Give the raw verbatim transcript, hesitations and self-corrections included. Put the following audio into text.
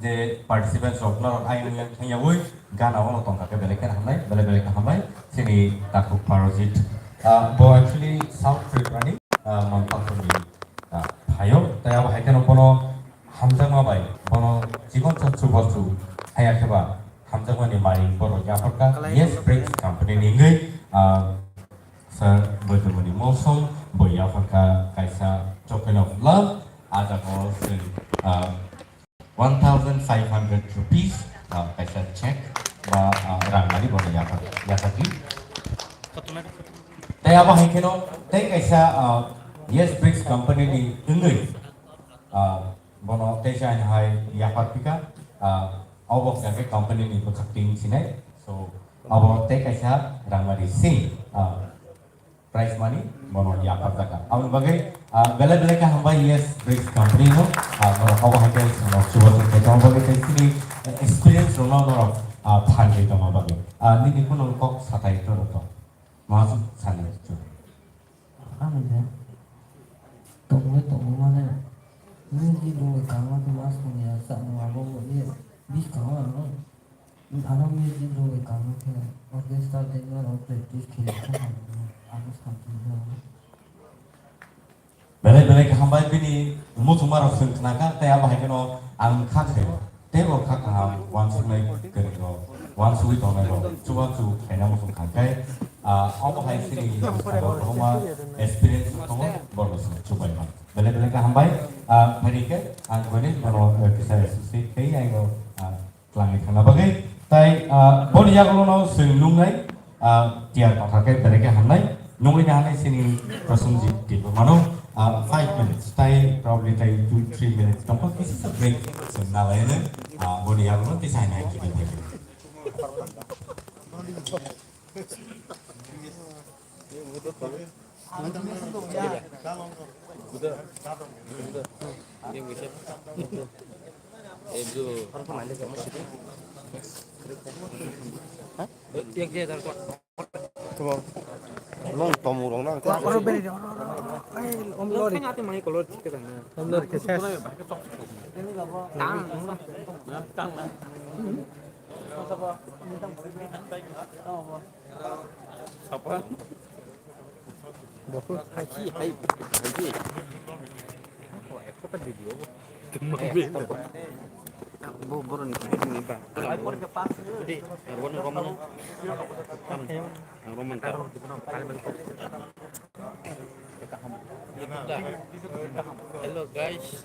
Je participants rok norok ayang yang thangyawi gana ono tongkha khe belai kheno hambai, belai belai khe hambai chini takhuk Parojit. Ah, bo actually South Tripura ni, ah, Manphakhor ni, ah, phaio. Tai abo hai kheno bono hamjakma bai, bono chikon sa chubachu haya khe ba hamjakmani mari bono yapharkha Yes Bricks company ni wngwi, ah, Sir Boitumuni Mosong bo yapharkha kaisa token of love, ah jaga o chwng, ah, one thousand five hundred rupees, ah, kaisa check ba, ah, rang mani bono yaphar, yaphar di. Tai abo hai kheno tei kaisa, ah, Yes Bricks company ni wngwi, ah, bono tei sa hai yaphar pika, ah, obo khe company ni bwkhak tin sinai. So abo tei kaisa rang mani sing, ah, prize money bono yaphar jaka. Aboni bagwi, ah, belai belai khe hambai Yes Bricks company no, ah, bono obo hai khe chwngno chubachu khe tongma bagwi tei chini experience rokno norok, ah, phan rwi tongma bagwi. Ah, nini kunu kok satai to rok to. Ma sani chu. Ano je. Tongwi tongwi mane. Nini di bo kangma to mas kongya sa no abo bo ye. Bis kangma ano. Ano music rogwi kamo khe orchestra tei norok practice khe khe hamya, ano samsung rok. Belai belai khe hambai bini muchungmarok chwng khnakha tei abo hai kheno ang kha khe tei bo kha kaham uansuknai kwrwirok uansugwi tongnairok chubachu khaina muchung kha khe, ah, omo hai chini kwbangma experience tongo borokno chwng chubaima. Belai belai khe hambai, ah, phaidi khe ang khe bono, eh, kisa associate tei aino, ah, Twlangwi thangna bagwi. Tai, ah, boni yagulono chwng nungnai, ah, tiyar pathar khe belai khe hamnai. Nungwi nahanai chini Prasenjit Debbarmano, ah, five minutes. Tai probably tai two, three minutes tongkha kisa break chwng nalainai. Ah, boni yagulono kisa hai nai kisa break. Nong tomung rok nang. Oro beri de, oro, oro, oro. Ai, om lori. Om lori ke ses. Sapa? Hai, hai, hai. Bo, boroni, boroni ba. Boroni romano. Ang roman ka. Hello guys.